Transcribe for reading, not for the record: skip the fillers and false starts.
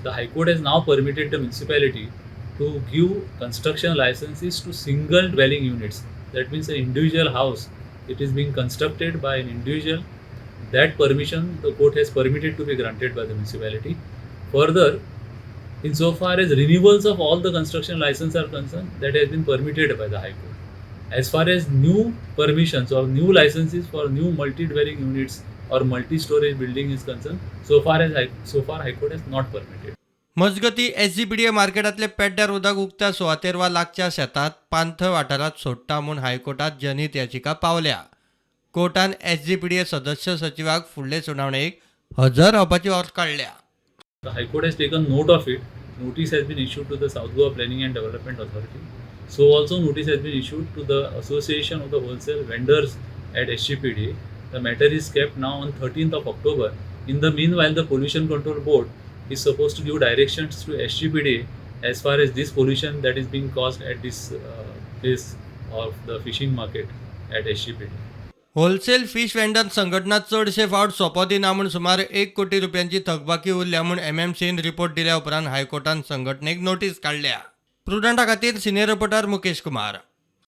The High Court has now permitted the municipality to give construction licenses to single dwelling units. That means an individual house, it is being constructed by an individual. That permission the court has permitted to be granted by the municipality. Further, insofar as renewals of all the construction license are concerned, that has been permitted by the High Court. As far as new permissions or new licenses for new multi-dwelling units or multi-storage building is concerned, so far High Court has not permitted. मजगती, SGPDA मार्केटातले पेड्ड्यार उदक उक्त्या सुवातेर वा लागच्या शेतांत पाणथळ वाठारांत सोडटा म्हूण हायकोर्टात जनहीत याचिका पावल्या. कोर्टान एसजीपीडीए सदस्य सचिवाक फुडले सुनावणेक हजर रावपाची ऑर्द काडल्या. The High Court has taken note of it. Notice has been issued to the South Goa Planning and Development Authority. So also notice has been issued to the Association of the Wholesale Vendors at SGPDA. The matter is kept now on 13th of October. In the meanwhile, the Pollution Control Board is supposed to give directions to SGPDA as far as this pollution that is being caused at this place of the fishing market at SGPDA. Wholesale fish vendor संघटना चडशे फावट सोपो दिना म्हूण सुमार 1 कोटी रुपयांची थकबाकी उरल्या म्हूण एमएमसीन रिपोर्ट दिल्या उपरांत हायकोर्टान संघटनेक नोटीस काडल्या. प्रुडंटा खातीर सिनियर रिपोर्टर मुकेश कुमार.